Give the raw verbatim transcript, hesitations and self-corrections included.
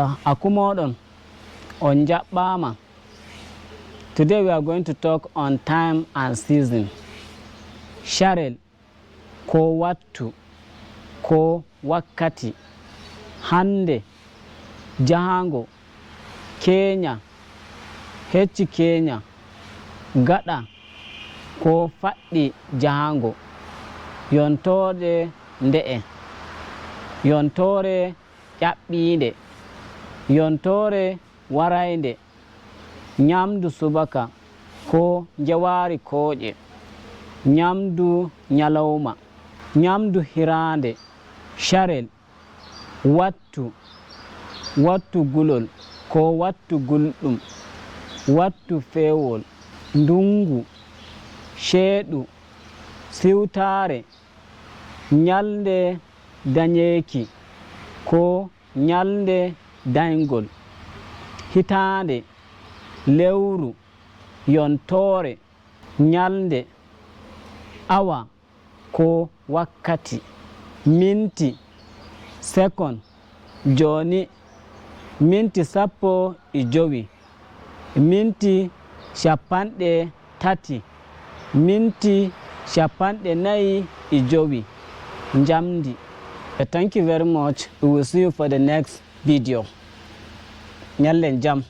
Akumoɗon, on njaɓɓaama. Today we are going to talk on time and season. Carel ko wattu, ko wakkati. Hannde, jahango, keenya, hecci keenya, gaɗa, ko faɗɗi jahango. Yontoode nde'e, yontoore ƴaɓɓiinde, yontoore waraynde. Ñamdu subaka ko njewaari kooƴe. Ñamdu ñalawma, ñamdu hiraande. Carel, wattu, wattu gulol ko wattu gulɗum. Wattu feewol, ndunngu, ceeɗu, siwtaare. Ñalnde dañeeki ko ñalnde dayngol. Hitaande, lewru, yontoore, ñalnde, awa ko wakkati, minti, sekon, jooni, minti sappo e jowi, minti cappanɗe tati, minti cappanɗe nayi e jowi, njamndi. Thank you very much. We will see you for the next video. Ñallen jam.